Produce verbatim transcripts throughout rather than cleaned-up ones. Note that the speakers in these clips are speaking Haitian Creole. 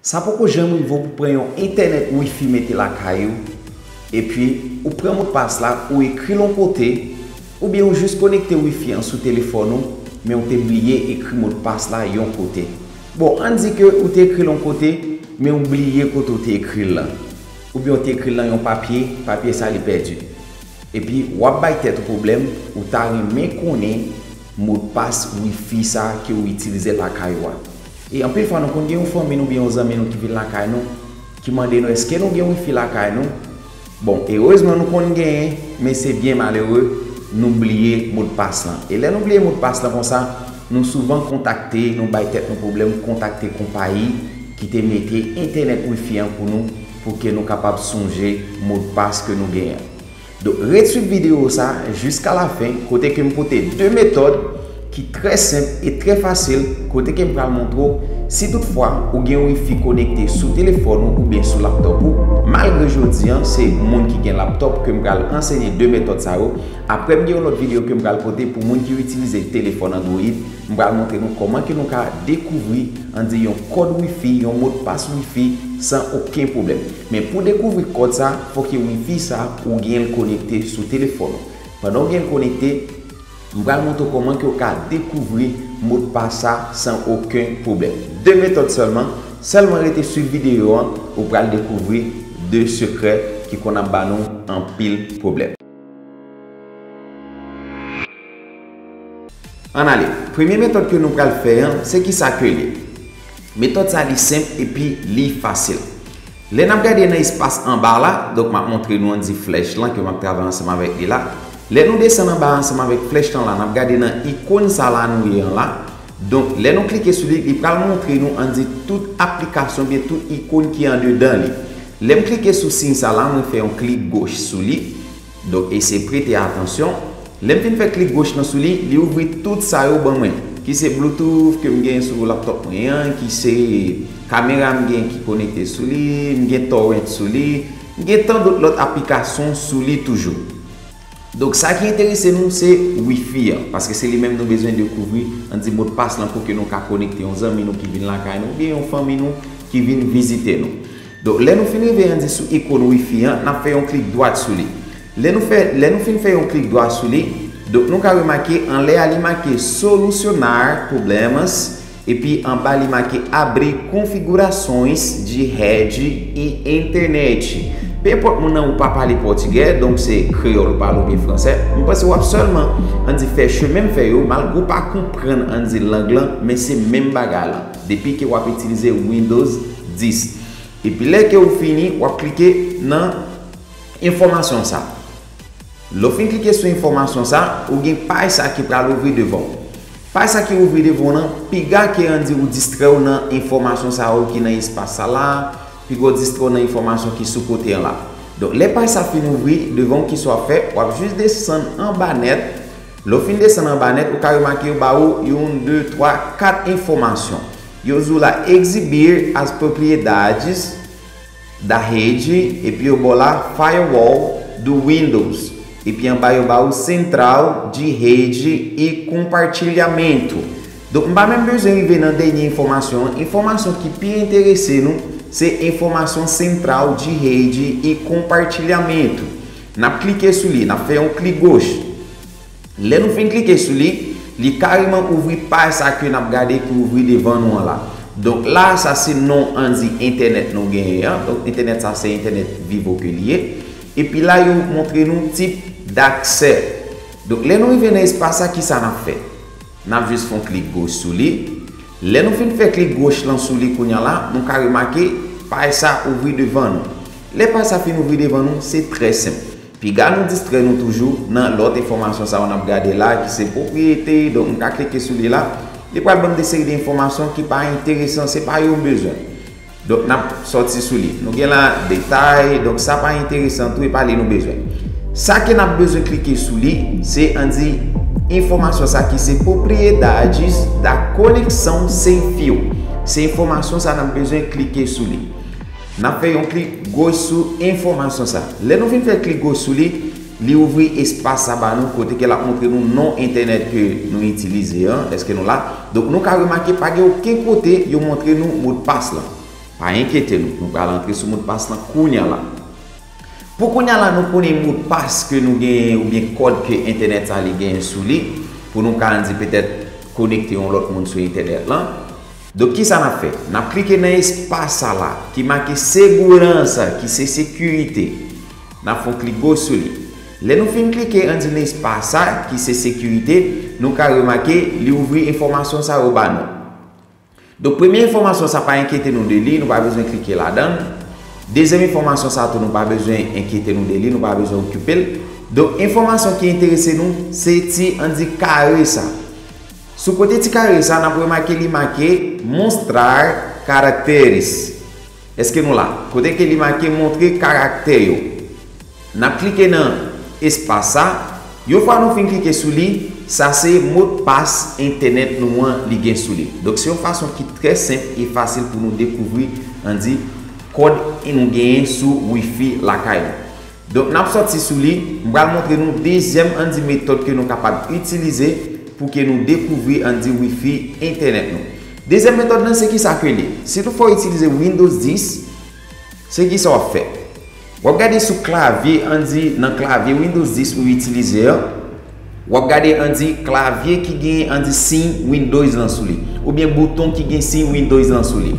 Sa poko janm rive w pou pran yon entènèt wifi mete lakay ou, epi ou pran modpas la, ou ekri l yon kote, oubyen ou jis konekte wifi an sou telefòn ou, men ou te bliye ekri modpas la yon kote. Bon, ann di ke ou te ekri l yon kote, men ou bliye kote ou te ekri l lan. Oubyen ou te ekri l nan yon papye, papye sa li pèdi. Epi w ap bay tèt ou pwoblèm, ou ta renmen konnen modpas wifi sa ke ou itilize lakay ou a. E anpil fwa nou konn gen yon fanmi nou oubyen yon zanmi nou ki vin lakay nou, ki mande nou èske nou gen wifi lakay nou. Bon, erezman nou konn genyen, men se byen malere, nou bliye modpas lan. E lè nou bliye modpas lan konsa, nou souvan kontakte, nou bay tèt nou pwoblèm, kontakte konpayi ki te mete entènèt wifi an pou nou, pou ke nou kapab sonje modpas ke nou genyen. Donk, ret swiv videyo sa jiska lafen, kote ke m pote de metòd ki trè senp e trè fasil, kote ke m pral montre w si toutfwa ou gen wifi konekte sou telefòn ou oubyen sou laptòp ou, malgre jodi an se moun ki gen laptòp ke m pral ansenye de metòd sa yo. Apre m gen yon lòt videyo ke m pral pote pou moun ki itilize telefòn Android, m pral montre nou kòman ke nou ka dekouvri, ann di, yon kòd wifi, yon modpas wifi san okenn pwoblèm. Men pou dekouvri kòd sa, fòk wifi sa ou gen l konekte sou telefòn ou. Pandan w gen l konekte, m pral montre w kòman ke w ka dekouvri modpas sa san okenn pwoblèm. De metòd sèlman, sèlman rete swiv videyo an, ou pral dekouvri de sekrè ki konn ap ba nou anpil pwoblèm. Ann ale. Premye metòd ke nou pral fè an, se kisa ke li? Metòd sa li senp epi li fasil. Lè n ap gade nan espas anba la, donk m ap montre nou ann di flèch lan ke m ap travay ansanm avèk li la. Lè nou desann anba ansanm avèk flèch lan la, n ap gade nan ikòn sa la nou ye an la. Donk, lè nou klike sou li, li pral montre nou ann di tout aplikasyon oubyen tout ikòn ki andedan li. Lè m klike sou siy sa la, mwen fè yon klik goch sou li. Donk, eseye prete atansyon. Lè m fin fè klik goch lan sou li, li ouvri tout sa yo ban mwen. Ki se Bluetooth ke m gen sou laptòp mwen an, ki se kamera m gen ki konekte sou li, m gen torrent sou li, m gen tan dòt lòt aplikasyon sou li toujou. Donk, sa ki enterese nou, se wifi an, paske se li menm nou bezwen dekouvri, ann di modpas lan pou ke nou ka konekte yon zanmi nou ki vin lakay nou, oubyen yon fanmi nou ki vin vizite nou. Donk, lè nou fin rive ann di sou ikòn wifi an, n ap fè yon klik dwat sou li. Lè nou fè, lè nou fin fè yon klik dwat sou li, donk nou ka remake anlè a li make solucionar problemas, epi anba li make abrir configurações de rede e internet. Pe enpòt moun nan ou pa pale pòtigè, donk se kreyòl ou pale oubyen fransè, m panse w ap sèlman ann di fè chemen m fè yo, malgre w pa konprann ann di lang lan, men se menm bagay lan, depi ke w ap itilize Windows dis. Epi lè ke ou fini, w ap klike nan enfòmasyon sa. Lè w fin klike sou enfòmasyon sa, ou gen paj sa ki pral ouvri devan w. Paj sa ki ouvri devan w lan, piga ke ann di ou distrè w nan enfòmasyon sa yo ki nan espas sa la, piga w distrè w nan enfòmasyon ki sou kote an la. Donk, lè paj sa fin ouvri devan w, kisa w ap fè? W ap jis desann anba nèt. Lè w fin desann anba nèt, ou ka remake yo ba ou youn, de, twa, kat enfòmasyon. Yo di w la, exibir as propriedades da rede, epi yo ba w la firewall do Windows, epi anba yo ba ou central de rede e compartilhamento. Donk, m pa menm bezwen rive nan dènye enfòmasyon an. Enfòmasyon ki pi enterese nou, se enfòmasyon central de rede e compartilhamento. N ap klike sou li, n ap fè yon klik goch. Lè nou fin klike sou li, li kareman ouvri paj sa ke n ap gade ki ouvri devan nou an la. Donk la, sa se non ann di entènèt nou genyen an. Donk entènèt sa se entènèt Vivo ke li ye. Epi la, yo montre nou tip daksè. Donk lè nou rive nan espas sa, kisa n ap fè? N ap jis fè yon klik goch sou li. Lè nou fin fè klik goch lan sou li kounye a la, nou ka remake paj sa ouvri devan nou. Lè paj sa fin ouvri devan nou, se trè senp. Piga nou distrè nou toujou nan lòt enfòmasyon sa yo n ap gade la, ki se pwopriyete. Donk, m ka klike sou li la. Li pral ban m de seri de enfòmasyon ki pa enteresan, se pa yo m bezwen. Donk, n ap sòti sou li. Nou gen la detay, donk sa pa enteresan tou, e pa li nou bezwen. Sa ke n ap bezwen klike sou li, se ann di enfòmasyon sa ki se propriedades da conexão sem fio. Se enfòmasyon sa n ap bezwen klike sou li. N ap fè yon klik goch sou enfòmasyon sa. Lè nou fin fè klik goch sou li, li ouvri espas sa ba nou kote ke l ap montre nou non entènèt ke nou itilize an, èske nou la. Donk, nou ka remake pa gen okenn kote yo montre nou modpas lan. Pa enkyete nou, nou pral antre sou modpas lan kounya la. Pou kounya la, nou konnen modpas ke nou genyen oubyen kòd ke entènèt sa li genyen sou li, pou nou ka ann di petèt konekte yon lòt moun sou entènèt lan. Donk, kisa n ap fè? N ap klike nan espas sa la, ki make segurança, ki se sekirite. N ap fè yon klik gwo sou li. Lè nou fin klike ann di nan espas sa, ki se sekirite, nou ka remake li ouvri enfòmasyon sa yo ba nou. Donk, premye enfòmasyon sa, pa enkyete nou de li, nou pa bezwen klike ladan l. Dezyèm enfòmasyon sa tou, nou pa bezwen enkyete nou de li, nou pa bezwen okipe l. Donk, enfòmasyon ki enterese nou, se ti ann di kare sa. Sou kote ti kare sa, n ap remake li make mostrar caracteres. Èske nou la? Kote ke li make montre karaktè yo. N ap klike nan espas sa. Yon fwa nou fin klike sou li, sa se modpas entènèt nou an li gen sou li. Donk, se yon fason ki trè senp e fasil pou nou dekouvri, ann di, kòd nou genyen sou Wi-Fi lakay nou. Donk, n ap sòti sou li, m pral montre nou dezyèm, ann di, metòd ke nou kapab itilize pou ke nou dekouvri, ann di, Wi-Fi entènèt nou. Dezyèm metòd lan, se kisa ke li? Si toutfwa w itilize Windows dis, se kisa w ap fè? W ap gade sou klavye, ann di, nan klavye Windows dis ou itilize an, w ap gade, ann di, klavye ki gen, ann di, siy Windows lan sou li, oubyen bouton ki gen siy Windows lan sou li.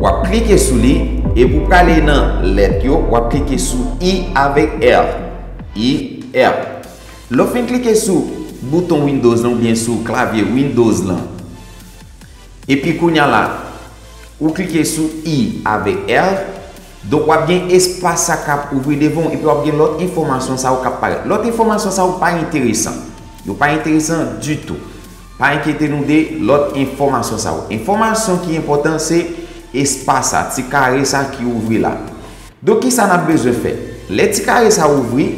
W ap klike sou li, epi w prale nan lèt yo, w ap klike sou I avèk R. I, R. Lè w fin klike sou bouton Windows lan oubyen sou klavye Windows lan, epi kounya la, ou klike sou I avèk R, donk w ap gen espas sa k ap ouvri devan w, epi w ap gen lòt enfòmasyon sa yo k ap parèt. Lòt enfòmasyon sa yo pa enteresan. Yo pa enteresan ditou. Pa enkyete nou de lòt enfòmasyon sa yo. Enfòmasyon ki enpòtan se espas sa, ti kare sa ki ouvri la. Donk, kisa n ap bezwen fè? Lè ti kare sa ouvri,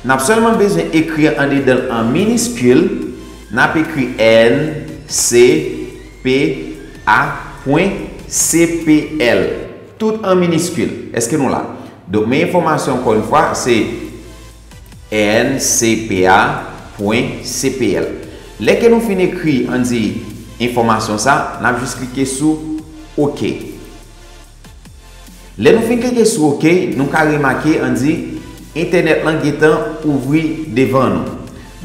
n ap sèlman bezwen ekri andedan l an miniskil, n ap ekri N C P A pwen C P L. Tout an miniskil. Èske nou la? Donk, men enfòmasyon, ankò yon fwa, se N C P A pwen C P L. Lè ke nou fin ekri, ann di, enfòmasyon sa, n ap jis klike sou OK. Lè nou fin klike sou OK, nou ka remake, ann di, entènèt lan gentan ouvri devan nou.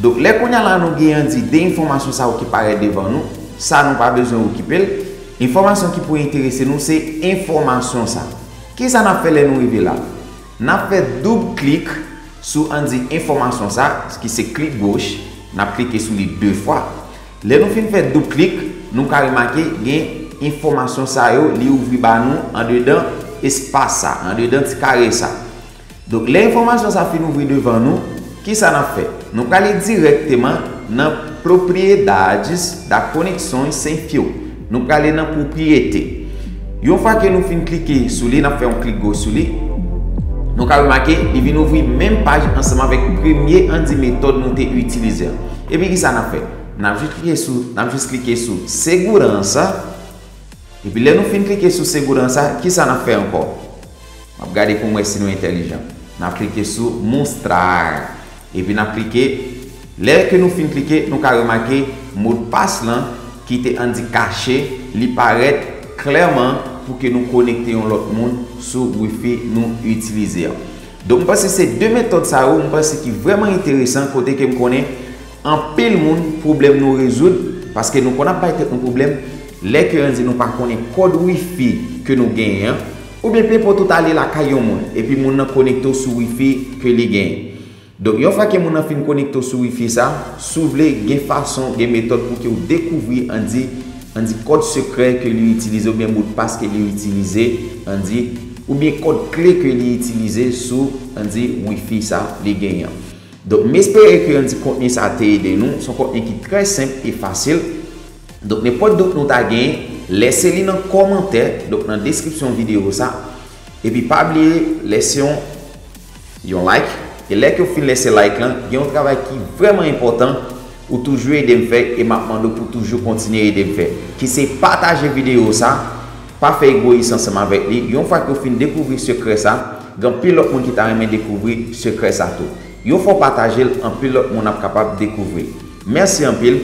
Donk, lè kounya la nou gen, ann di, de enfòmasyon sa yo ki parèt devan nou, sa nou pa bezwen okipe l. Enfòmasyon ki pou enterese nou, se enfòmasyon sa. Kisa n ap fè lè nou rive la? N ap fè doub klik sou, ann di, enfòmasyon sa, ki se klik goch, n ap klike sou li de fwa. Lè nou fin fè doub klik, nou ka remake gen enfòmasyon sa yo, li ouvri ba nou andedan espas sa, andedan ti kare sa. Donk, lè enfòmasyon sa fin ouvri devan nou, kisa n ap fè? Nou prale dirèkteman nan Propriedades da Conexões Sem Fio. Nou prale nan pwopriyete. Yon fwa ke nou fin klike sou li, n ap fè yon klik goch sou li. Nou ka remake, li vin ouvri menm paj ansanm avèk premye, ann di, metòd nou te itilize an. Epi kisa n ap fè? N ap jis klike sou, n ap jis klike sou segurança. Epi lè nou fin klike sou segurança, kisa n ap fè ankò? M ap gade pou m wè si nou entèlijan. N ap klike sou mostrar. Epi n ap klike. Lè ke nou fin klike, nou ka remake modpas lan ki te ann di kache, li parèt klèman pou ke nou konekte yon lòt moun sou Wi-Fi nou itilize an. Donk, m panse se de metòd sa yo, m panse ki vrèman enteresan, kote ke m konnen anpil moun pwoblèm nou rezoud, paske nou konn ap bay tèt nou pwoblèm lè ke ann di nou pa konnen kòd Wi-Fi ke nou genyen an, oubyen pe enpòt ou t ale lakay yon moun, epi moun nan konekte w sou Wi-Fi ke li genyen. Donk, yon fwa ke moun nan fin konekte w sou Wi-Fi sa, si w vle, gen fason, gen metòd pou ke w dekouvri, ann di, ann di kòd sekrè ke li itilize oubyen modpas ke li itilize, ann di, oubyen kòd kle ke li itilize sou, ann di, Wi-Fi sa li genyen an. Donk, m espere ke, ann di, kontni sa te ede nou. Se yon kontni ki trè senp e fasil. Donk, nenpòt dout nou ta genyen, lèse li nan kòmantè, donk, nan deskripsyon videyo sa. Epi pa bliye lèse yon, yon like. E lè ke w fin lèse like lan, gen yon travay ki vrèman enpòtan ou toujou ede m fè e m ap mande w pou toujou kontinye ede m fè, ki se pataje videyo sa, pa fè egoyis ansanm avèk li. Yon fwa ke w fin dekouvri sekrè sa, gen anpil lòt moun ki ta renmen dekouvri sekrè sa tou. Yon fwa w pataje l, anpil lòt moun ap kapab dekouvri. Mèsi anpil.